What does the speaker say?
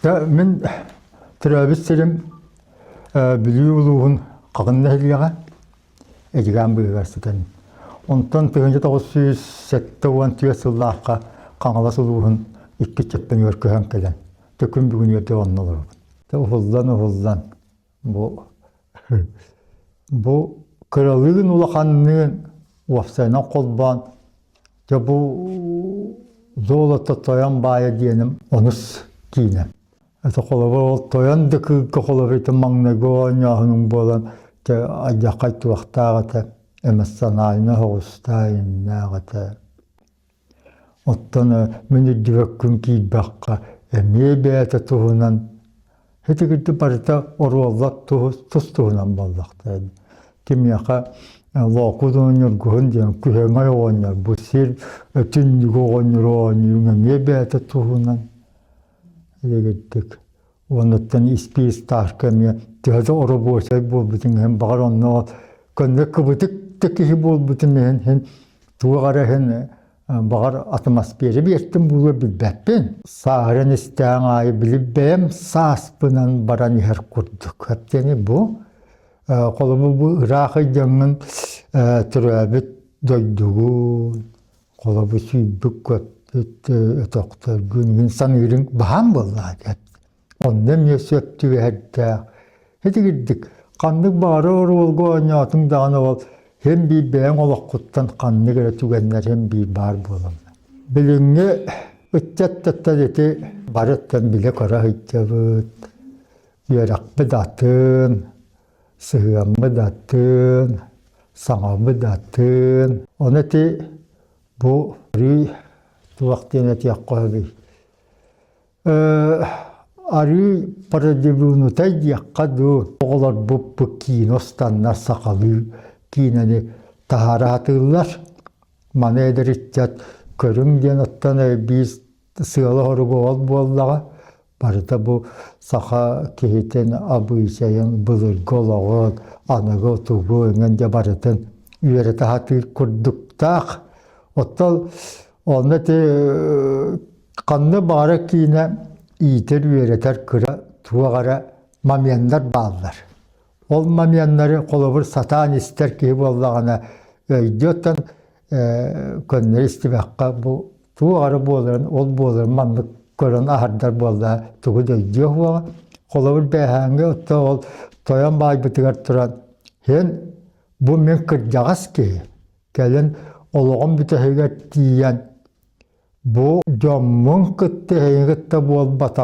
Мин төрөөбүт сирим Бүлүү улууһун Хаҕын нэһилиэгэ Эдьигээн быыһыгар сытан. Онтон 1974 сыллаахха Хаҥалас улууһун икки чөппөнүгэр көһөн кэлэн, төкүн бүгүнүгэр да онно олоробун. Уһуллан-уһуллан бу бу кыралыын улаханныын уопсайынан холбоон дьэ бу золото тойон баайа диэним онус киинэ. Это холобур ол тойон да кыылга холобур ити маҥнайгы оонньооһунуҥ буолан дьэ алдьархай туохтаах этэ эмоционально соҕустаах иннээх этэ. Оттон мин үрдүбэккин киирбэххэ эмиэ бэйэтэ туһунан ити барыта оруоллар тус-туһунан буоллахтара. Кимиэхэ Лоокуут Ньургуһун диэн күһэҥэй оҕонньор бу сир түннүгү оҕонньор оонньуур эмиэ бэйэтэ туһунан эгирдик. Оннуттан испиис тааска эмиэ төһө да оробуочай буолбутун иһин баҕар онно көннө кыбытык да киһи буолбутун иһин иһин туох эрэ иһин баҕар атмосфера биэртим буолуо билбэппин. Сааһыран истэҕиҥ аайы били бэйэм сааспынан баран иһэр курдук. Эптиэни бу холобур бу ыраах ыйдьаҥҥын төрөөбүт дойдугун холобур сүүрбүт-көппүт өтөхтөргүн мин саныырыҥ баһаам буоллаҕа диэт. Онно эмиэ сөп түбэһэрдээх. Итигирдик ханнык баҕарар оруолга оонньоотуҥ даҕаны ол һин биир бэйэҥ олоххуттан ханнык эрэ түгэннэр һин биир баар буолаллар. Билиҥҥи ыччаттартан ити барыттан билэ-көрө сылдьабыт. Үөрэхпит атын, сыһыаммыт атын, саҥабыт атын. Ону ити бу арыы туох диэн этиэххэ сөбүй? Арыы продвинутай диэххэ дуу, оҕолорбут бу киинэ устаннар сахалыы киинэни таһаара сатыыллар. Маны эдэр ыччат көрүҥ диэн оттон биир сыала-соруга ол буоллаҕа. Барыта бу саха киһитин абыычайын, былыргы олоҕун, аныгы тугу эҥин дьэ барытын үөрэтэ сатыыр курдуктаах. Оттон онно ити ханна баҕарар киинэ иитэр-үөрэтэр кыра туох эрэ моменнар бааллар. Ол моменнары холобур сатаан истэр киһи буоллаҕына өйдүө көннөрү истибэххэ бу туох эрэ буоларын ол буоларын маннык көрөн аһардар буолла тугу да өйдүө суоҕа. Холобур бээһээҥҥи отто ол тойон баайбытыгар туран һин бу мин кырдьаҕас киһи кэлин олоҕум бүтэһигэр тиийэн бу дьоммун кытта эһиги кытта буолбатаҕа.